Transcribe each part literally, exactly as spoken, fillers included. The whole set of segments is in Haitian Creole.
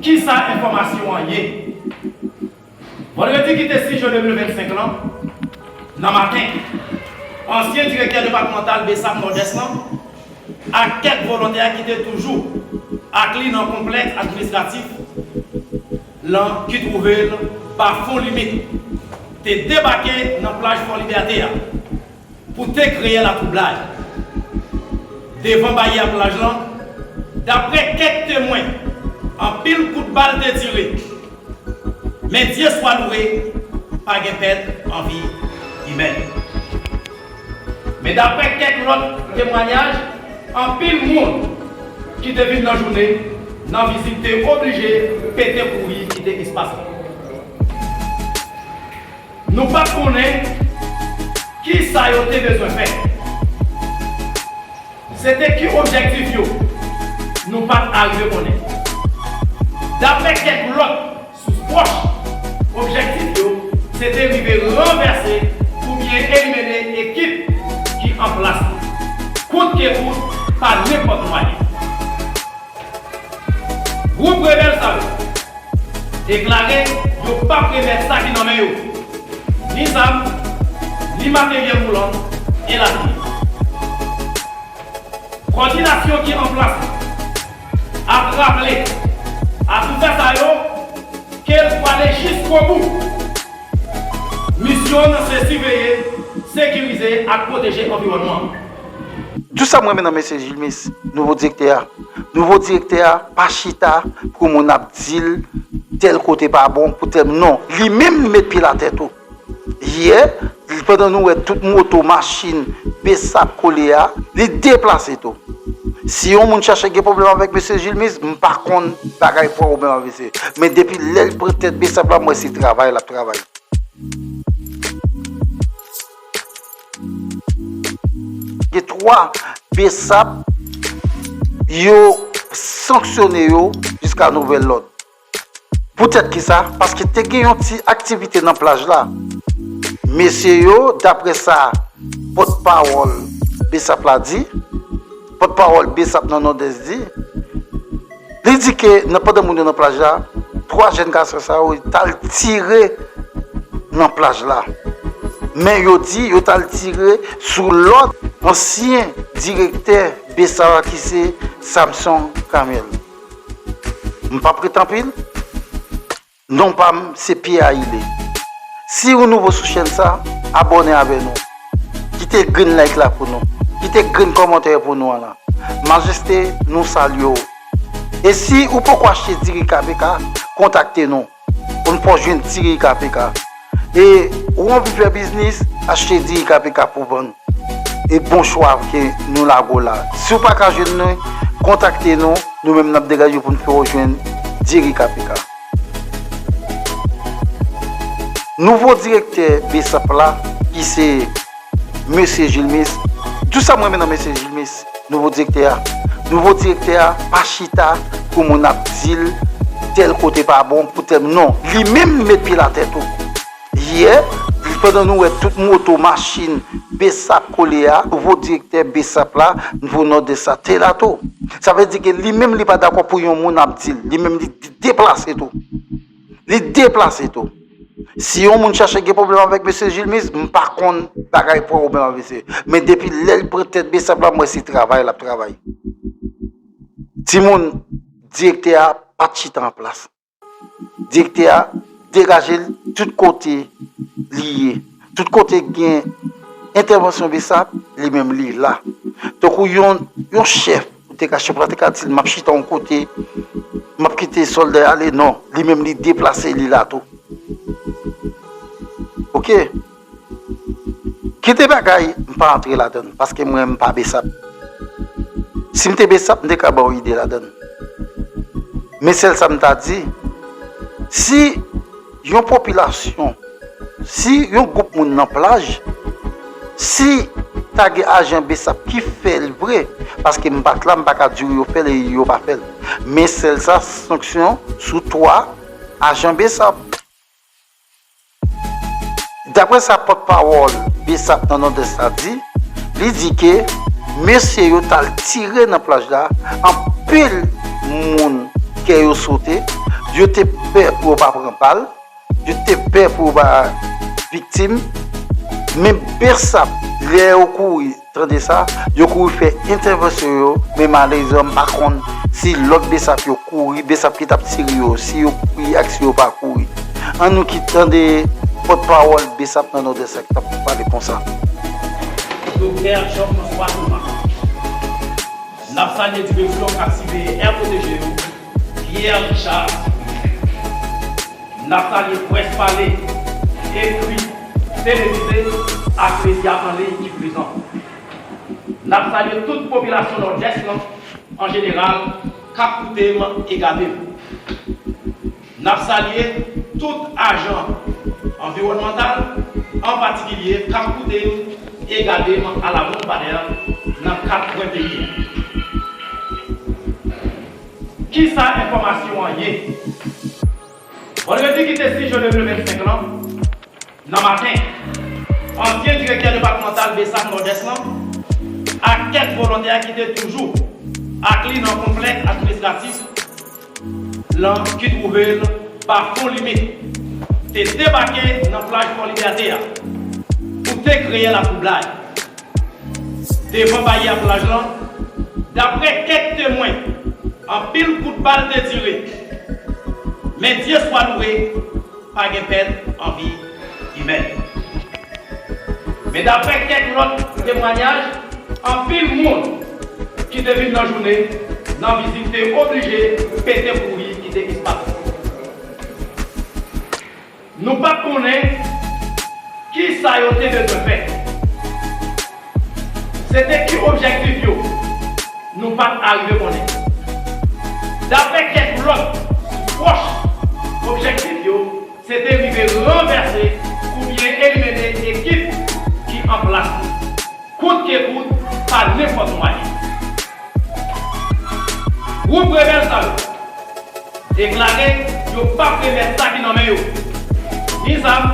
Kisa enfòmasyon an ye? Vandredi ki te sis jen de mil vennsenk lan, nan maten, ansyen direktè depatmantal BSAP Nòdès lan ak kèk volontè ki te toujou ak li nan konplèks administratif lan ki twouve l Bafon Limit, te debake nan plaj Fò Libète a pou te kreye latwoublay devan baryè plaj lan. Daprè kèk temwen, anpil kout bal te tire, men Dye swa louwe, pa gen pèt an vi imèn. Men daprè kèk lòt temwayaj, anpil moun ki te vin nan jounen nan vizit te oblije pete kouri kite espas lan. Nou pa t konnen ki sa yo te bezwen fè. Se te ki objektif yo, nou pa t arive konnen. Daprè kèk lòt sous pwòch, objektif yo se te rive ranvèse oubyen elimine ekip ki an plas la, kout ke kout, pa nenpòt mwayen. Gwoup rebèl sa yo deklare yo p ap remèt sa ki nan men yo, ni zam, ni materyèl woulan, elatriye. Kòdinasyon ki an plas la ap raple asoufè sa yo ke l prale jiskobou. Misyon l se siveye, sekirize ak pwoteje anviwònman an. Tout sa m renmen nan mesye Jilmis, nouvo direktè a. Nouvo direktè a pa chita pou moun ap di l tèl kote pa bon, pou tèl, non. Li menm li met pye l atè tou. Yè, pandan nou wè tout moto, machin, BSAP kole a, li deplase tou. Si yon moun chache gen pwoblèm avèk mesye Jilmis, m pa konn bagay pwoblèm avèk mesye. Men depi lè l pran tèt BSAP la, m wè se travay l ap travay. Gen twa BSAP yo sanksyone yo jiska nouvèl lòd. Poutèt kisa? Paske te gen yon ti aktivite nan plaj la. Mesye yo, daprè sa pòtpawòl BSAP la di, pòtpawòl BSAP nan Nòdès di, li di ke nan, pandan moun yo nan plaj la, twa jèn gason sa yo t al tire nan plaj la. Men yo di yo t al tire sou lòd ansyen direktè BSAP la ki se Samson Camille. M p ap ret anpil. Non pa m, se Pierre Ailé. Si ou nouvo sou chèn sa, abòne avè nou. Kite green like la pou nou. Kite green kòmantè pou nou an la. Majeste, nou salye w. E si ou poko achte diri K P K, kontakte nou. Ou n fè w jwenn diri K P K. E ou anvi fè biznis, achte diri K P K pou vann. E bon chwa ke nou lage w la. Si w pa ka jwenn nou, kontakte nou, nou menm n ap degaje pou n fè w jwenn diri K P K. Nouvo direktè BSAP la, ki se mesye Jilmis, tout sa m renmen nan mesye Jilmis, nouvo direktè a. Nouvo direktè a pa chita pou moun ap di l tèl kote pa bon, pou tèl, non. Li menm li met pye l atè tou. Yè, pandan nou wè tout moto, machin, BSAP kole a, nouvo direktè BSAP la, nouvo Nòdès la, te la tou. Sa vle di ke li menm li pa dakò pou yon moun ap di l. Li menm li deplase tou. Li deplase tou. Si yon moun chache gen pwoblèm avèk mesye Jilmis, m pa konn bagay pwoblèm avèk mesye. Men depi lè l pran tèt BSAP la, m wè se travay l ap travay. Timoun, direktè a pa t chita an plas. Direktè a degaje l tout kote li ye. Tout kote gen entèvansyon BSAP, li menm li la. Tankou yon, yon chèf, ou te ka, chèf la te ka di l, "M ap chita yon kote, m ap kite sòlda yo ale." Non, li menm li deplase, li la tou. Oke. Kite bagay, m pa antre ladan l, paske mwen, m pa BSAP. Si m te BSAP, m te ka ba w ide ladan l. Men sèl sa m ta di, si yon popilasyon, si yon gwoup moun nan plaj, si ta gen ajan BSAP ki fè l vre, paske m pa t la, m pa ka di w yo fè l e yo pa fè l. Men sèl sa, sanksyon sou twa ajan BSAP. Daprè sa pòtpawòl BSAP nan Nòdès la di, li di ke mesye yo t al tire nan plaj la, anpil moun kè yo sote, yo te pè pou yo pa pran bal, yo te pè pou yo pa viktim. Men BSAP, lè yo kouri, tande sa, yo kouri fè entèvansyon yo, men malerezman, m pa konn si lòt BSAP yo kouri, BSAP ki t ap tire yo, si yo kouri ak si yo pa kouri. Ann nou kit tande pòtpawòl BSAP nan Nòdès la ki t ap pale konsa. Doktè Jean François Thomas. N ap salye direksyon k ap siveye Air Protégé yo, Pierre Richard. N ap salye près pale, ekri, televize ak medya an liy ki prezan. N ap salye tout popilasyon Nòdès lan an jeneral k ap koute m e gade m. N ap salye tout ajan anviwònmantal, an patikilye k ap koute m e gade m alavonpadè nan kat kwen peyi a. Kisa enfòmasyon an ye? Vandredi ki te sis jen de mil vennsenk lan, nan maten, ansyen direktè depatmantal BSAP Nòdès lan ak kèk volontè ki te toujou ak li nan konplèks administratif lan ki twouve l pa Fon Limit, te debake nan plaj Fò Libète a pou te kreye latwoublay. Devan baryè plaj lan, daprè kèk temwen, anpil kout bal te tire. Men Dye swa louwe, pa gen pèt an vi imèn. Men daprè kèk lòt temwayaj, anpil moun ki te vin nan jounen nan vizit te oblije pete kouri kite espas. Nou pa t konnen kisa yo te bezwen fè. Se te ki objektif yo, nou pa t arive konnen. Daprè kèk lòt pwòch, objektif yo, se te rive ranvèse oubyen elimine ekip ki an plas lan, kout ke kout, pa nenpòt mwayen. Gwoup rebèl sa yo deklare yo p ap remèt sa ki nan men yo, ni zam,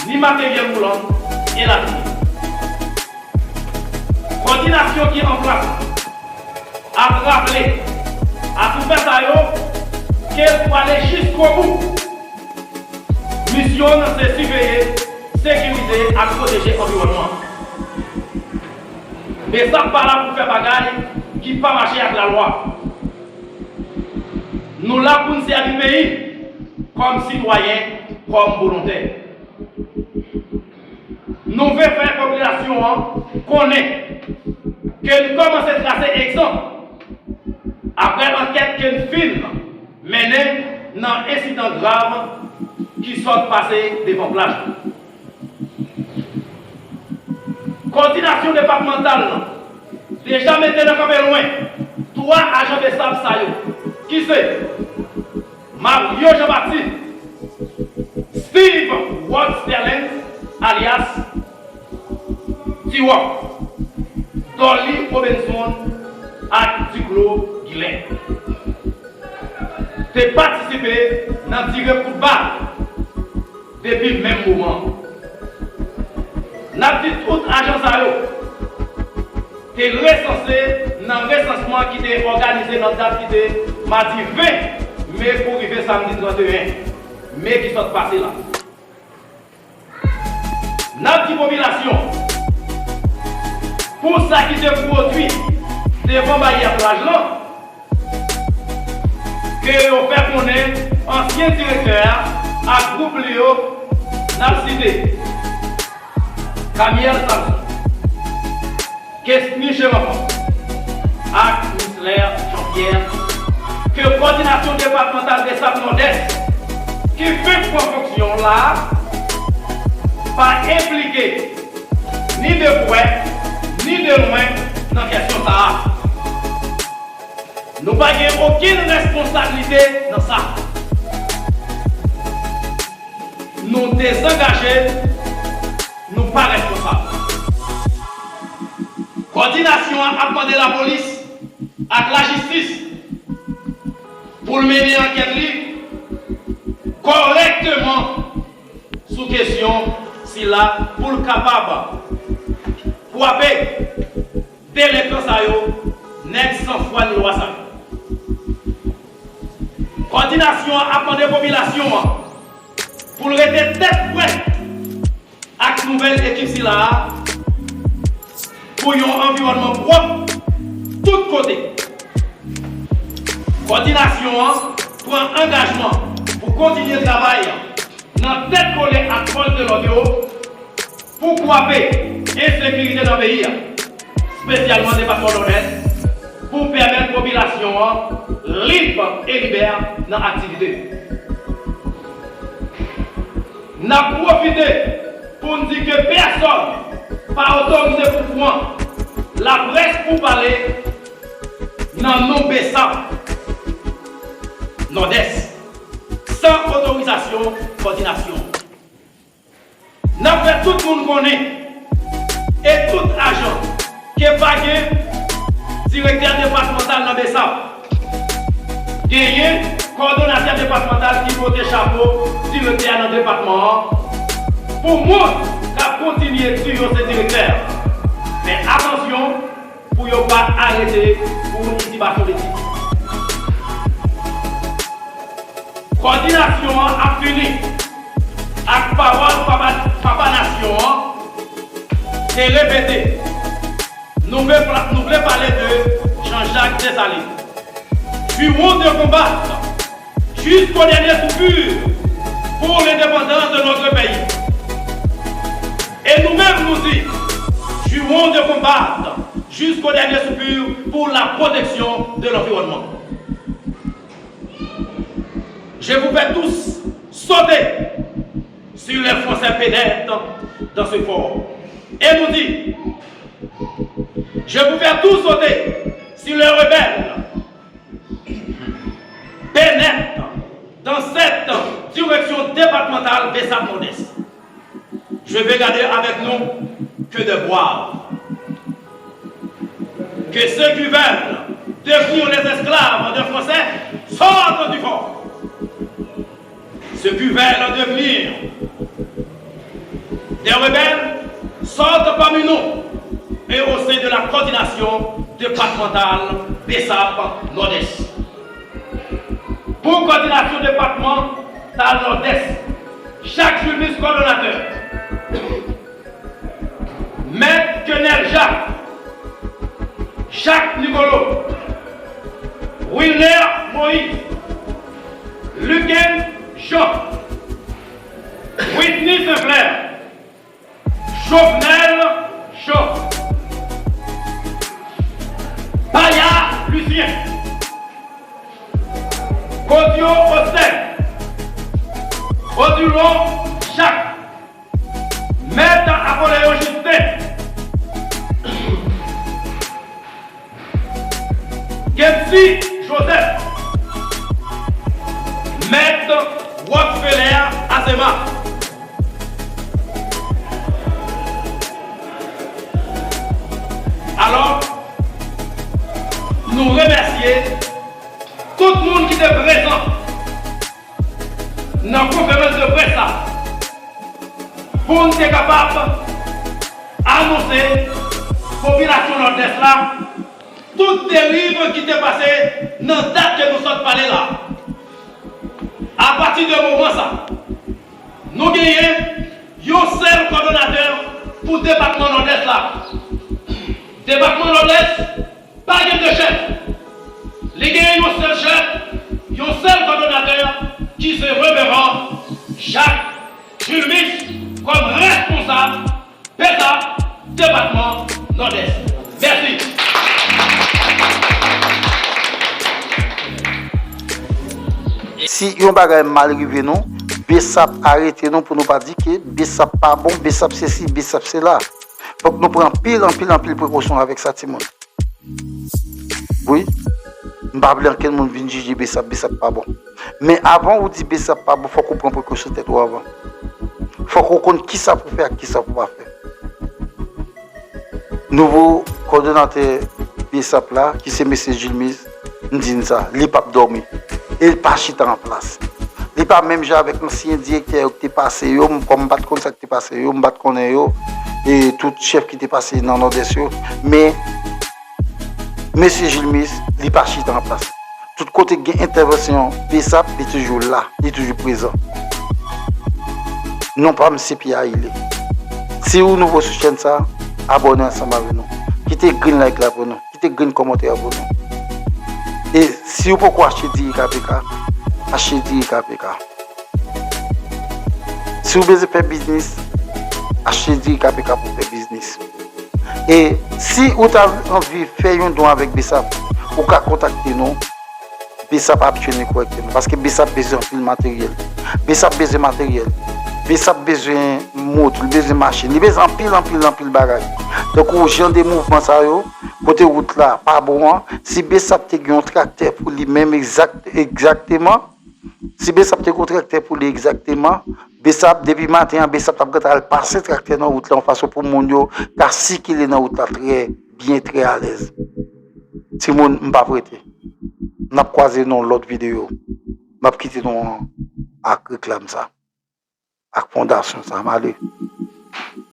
ni materyèl woulan, elatriye. Kòdinasyon ki an plas ap raple a tou fè sa yo ke l prale jiskobou. Misyon n se siveye, sekirize ak pwoteje anviwònman an. BSAP pa la pou fè bagay ki pa mache ak lalwa. Nou la pou n sèvi peyi kòm sitwayen, kòm volontè. Nou vle fè popilasyon an konnen ke n kòmanse trase egzanp aprè ankèt ke n fin mennen nan ensidan grav ki sot pase devan plaj la. Kòdinasyon depatmantal lan deja mete nan kanpe lwen twa ajan BSAP sa yo, ki se Mario Jean Baptiste, Steve Rod Sterlens, alyas T-Rock, Dolly Robinson ak Duclos Guilain, te patisipe nan tire kout bal depi menm moman an. N ap di tout ajan sa yo te resanse nan resansman ki te òganize nan dat ki te madi ven me pou rive samdi trannteyen me ki sot pase la. N ap di popilasyon, pou sa ki te pwodui devan baryè plaj lan, ke yo fè konnen ansyen direktè a ak gwoup li yo, n ap site Camille Samson, Kesny Cheranfant ak Mislè Jean Pierre, ke kòdinasyon depatmantal BSAP Nòdès ki fenk pran fonksyon la a pa enplike ni de pwè ni de lwen nan kèsyon sa a. Nou pa gen okenn responsablite nan sa. Nou dezangaje, nou pa responsab. Kòdinasyon an ap mande lapolis ak lajistis pou l mennen ankèt li kòrèkteman sou kesyon sila pou l kapab kwape delenkan sa yo, nèg san fwa ni lwa sa yo. Kòdinasyon an ap mande popilasyon an pou l rete tèt frèt ak nouvèl ekip sila a pou yon anviwònman pwòp tout kote. Kòdinasyon an pran angajman pou kontinye travay nan tèt kole ak fòs de lòd yo pou kwape ensekirite nan peyi a, espesyalman depatman Nòdès, pou pèmèt popilasyon an lib e libè nan aktivite. N ap pwofite pou n di ke pèsòn pa otorize pou pran laprès pou pale nan non BSAP Nòdès san otorizasyon kòdinasyon. N ap fè tout moun konnen e tout ajan ke pa gen direktè depatmantal nan BSAP. Genyen kòdonatè depatmantal ki pote chapo direktè a nan depatman an pou moun k ap kontinye di yo se direktè. Men atansyon pou yo pa arete pou itibasyon letik. Kòdinasyon an ap fini ak pawòl papa, papa nasyon an te repete. Nou vle, nou vle pale de Jean-Jacques Dessalines. Jurons de combattre jusqu'au dernier soupir pour l'indépendance de notre pays. Et nous-mêmes, nous dit, jurons de combattre jusqu'au dernier soupir pour la protection de l'environnement. Je vous fais tous sauter sur les Français pénètrent dans ce fort. Et nous dit, je vous fais tous sauter sur les rebelles pénètrent dans cette direction départementale BSAP Nòdès. Je vais garder avec nous que des braves. Que ceux qui veulent devenir les esclaves de Français sortent du fort. Ceux qui veulent devenir des rebelles sortent parmi nous et au sein de la coordination départementale BSAP Nord-Est. Pou kòdinasyon depatmantal Nòdès, Jacques Julmus kòdonatè, Mèt Kenel Jacques, Jacques Nicolo, Wilner Moïse, Luckens Jean, Whitney Saint-Clair, Jovenel Jean, Paya Lucien, Caudio Austin, Odilon Jacques, Mèt Apollyon Justin, Kensy Joseph, Mèt Rockfeller Azéma. Alò, nou remèsye tout moun ki te prezan nan konferans de près la pou n te kapab anonse popilasyon Nòdès la tout deriv ki te pase nan dat ke nou sot pale la. Apati de moman sa, nou genyen yon sèl kòdonatè pou depatman Nòdès la. Depatman Nòdès pa gen de chèf. Li gen yon sèl chèf, yon sèl kòdonatè ki se Reveran Jacques Julmus kòm responsab BSAP depatman Nòdès. Mèsi. Si yon bagay mal rive nou, BSAP arete nou pou nou pa di ke BSAP pa bon, BSAP sesi, BSAP sela. Fòk nou pran anpil, anpil, anpil prekosyon avèk sa timoun. Wi, m pa vle ankenn moun vin jije BSAP, BSAP pa bon. Men avan ou di BSAP pa bon, fòk ou pran prekosyon tèt ou avan. Fòk ou konn kisa pou fè ak kisa pou pa fè. Nouvo kòdonatè BSAP la, ki se mesye Julmus, m di n sa, li p ap dòmi. E l pa chita an plas. Li pa menm jan avèk ansyen direktè yo ki te pase yo, m, kòm m pa t konn sa ki te pase yo, m pa t konnen yo, e tout chèf ki te pase nan Nòdès yo. Men, mesye Julmus, li pa chita an plas. Tout kote gen entèvansyon BSAP, li toujou la, li toujou prezan. Non pa m se Pierre Ailé. Si ou nouvo sou chèn sa, abòne ansanm avè nou. Kite green like la pou nou. Kite green kòmantè a pou nou. E si ou poko achte diri KPK, achte diri KPK. Si ou bezwen fè biznis, achte diri KPK pou fè biznis. E si ou ta anvi fè yon don avèk BSAP, ou ka kontakte nou. BSAP ap jwenn li kòrèkteman. Paske BSAP bezwen anpil materyèl. BSAP bezwen materyèl. BSAP bezwen moto, li bezwen machin, li bezwen anpil, anpil, anpil bagay. Donk, ou jan de mouvman sa yo, kote wout la pa bon an, si BSAP te gen yon traktè pou li menm egzak, egzakteman, si BSAP te gen yon traktè pou li egzakteman, BSAP, depi maten an, BSAP t ap gentan al pase traktè nan wout la, yon fason pou moun yo ka sikile nan wout la trè byen, trè alèz. Timoun, m p ap rete. N ap kwaze nan yon lòt videyo. M ap kite nou an ak reklam sa, ak fondasyon sa. M ale.